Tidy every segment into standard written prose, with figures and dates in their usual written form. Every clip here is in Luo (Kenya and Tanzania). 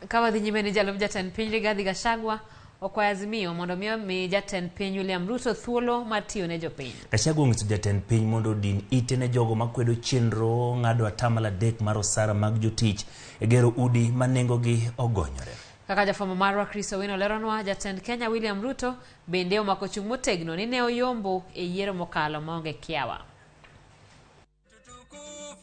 Ka wadhi nyime ni jalup jatend piny Rigathi Gachagua okwayo Azimio mondo mi omi jatend piny William Ruto thuolo mar tiyo ne jopiny. Gachagua onyiso jatend piny mondo odin ite ne jogo makwedo chenro ng'ado atamalo 3 mar osara mag jotich e gero udi ma nengogi ogonyore. Kaka jafwambo marwa Chris Owino leronwa, jatend Kenya William Ruto bende omako chung' motegno ni ne oyombo e yiero mokalo maonge kiawa.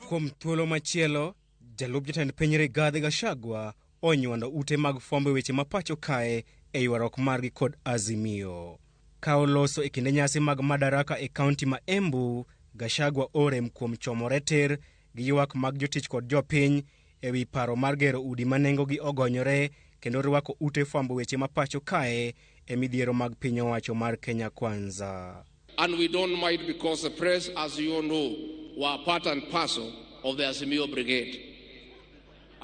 Kuom thuolo machielo, jalup jatend piny Rigathi Gachagua onywando ute mag fwambo weche ma pacho kae e ywaruok margi kod Azimio. Ka oloso e kinde nyasi mag Madaraka e kaunti ma Embu, Gachagua orem kuom chomore tir gi ywak mag jotich kod jopiny e wi paro mar gero udi ma nengogi ogonyore kendo rwako ute fwambo weche ma pacho kae e midhiero mag piny owacho mar Kenya Kwanza. And we don't mind because the press, as you all know, were part and parcel of the Azimio Brigade.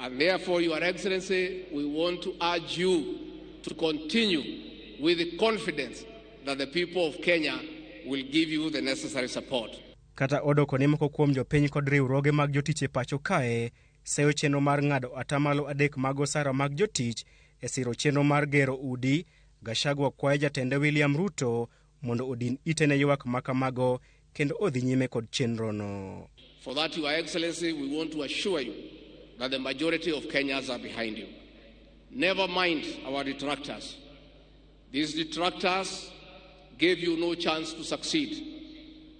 And therefore, Your Excellency, we want to urge you to continue with the confidence that the people of Kenya will give you the necessary support. Kata odoko ni moko kuom jopiny kod riwruoge mag jotich e pacho kae seyo chenro mar ng'ado atamalo 3 mag osara mag jotich e siro chenro mar gero udi, Gachagua kwayo jatende William Ruto mondo odin ite ne ywak ma kamago kendo odhi nyime kod chenrono. For that, Your Excellency, we want to assure you that the majority of Kenyans are behind you. Never mind our detractors. These detractors gave you no chance to succeed.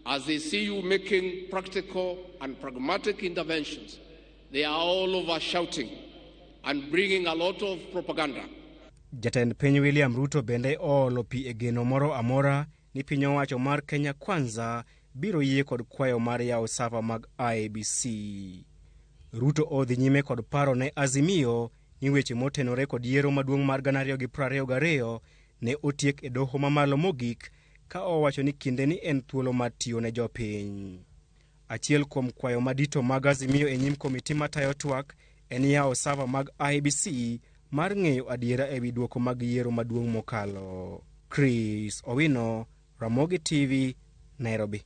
As they see you making practical and pragmatic interventions, they are all over shouting and bringing a lot of propaganda. Jatend piny William Ruto bende oolo pi e geno moro amora ni piny owacho mar Kenya Kwanza biro yie kod kwayo mar yawo sava mag IEBC. Ruto odhi nyime kod paro ne Azimio ni weche motenore kod yiero maduong' mar 2022 ne otiek e doho mamalo mogik ka owacho ni kinde ni en thuolo mar tiyo ne jopiny. Achiel kuom kwayo madito mag Azimio e nyim komiti matayo twak en yawo sava mag IEBC mar ng'eyo adiera e wi dwoko mag yiero maduong' mokalo. Chris Owino, Ramogi TV, Nairobi.